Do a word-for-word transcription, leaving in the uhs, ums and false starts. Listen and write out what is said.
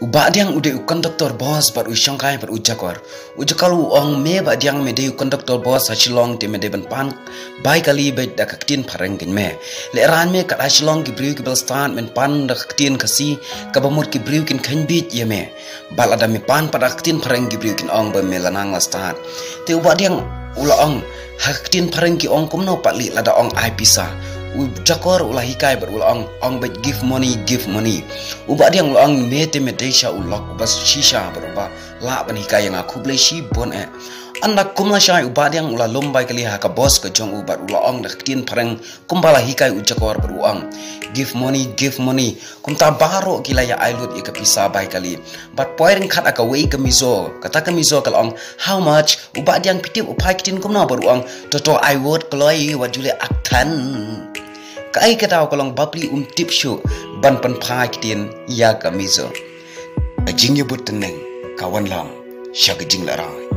Bah Diang u dei u conductor bus bad u shongkai bad u Jakor. U Jakor u ong, me Bah Diang, me dei u conductor bus ha Shillong te me dei ban pan bai kali beit da ka ktien phareng kein me. Lehrain me kat ha Shillong ki briew ki ba la stad men pan da ka ktien Khasi, kaba mut ki briew kin kheiñ beit ïa me. Bad lada me pan pat da ka ktien phareng ki briew kin ong ba me la nang la stad. Te u Bah Diang u la ong, ha ka ktien phareng ki ong kumno pat lei lada ong ai pisa. U Jakor u la hikai bad u la ong, ong beit give money, give money. U Bah Diang u la ong, me te me dei sha u lok uba shisha bad uba lah ban hikai ïa nga, khublei shibun eh. Ynda kum lashai u Bah Diang u la lum bai kali ha ka bus ka jong u bad u la ong da ka ktien phareng kumba la hikai u Jakor bad u ong, give money, give money. Kumta baroh ki la ïa ai lut ïa ka pisa bai kali. Bad poi ryngkat ha kawei ka Mizo, kata ka Mizo ka la ong, how much? U Bah Diang, phi tip u phai ktien kumno? Bad u ong, to to, ai wot kloi wat ju leh ak than. Kaei ka daw ka long bapli um tip shuh ban pynphai ktien ïa ka Mizo. Ka jingïabud tneng ka wanlam sha ka jinglehrai.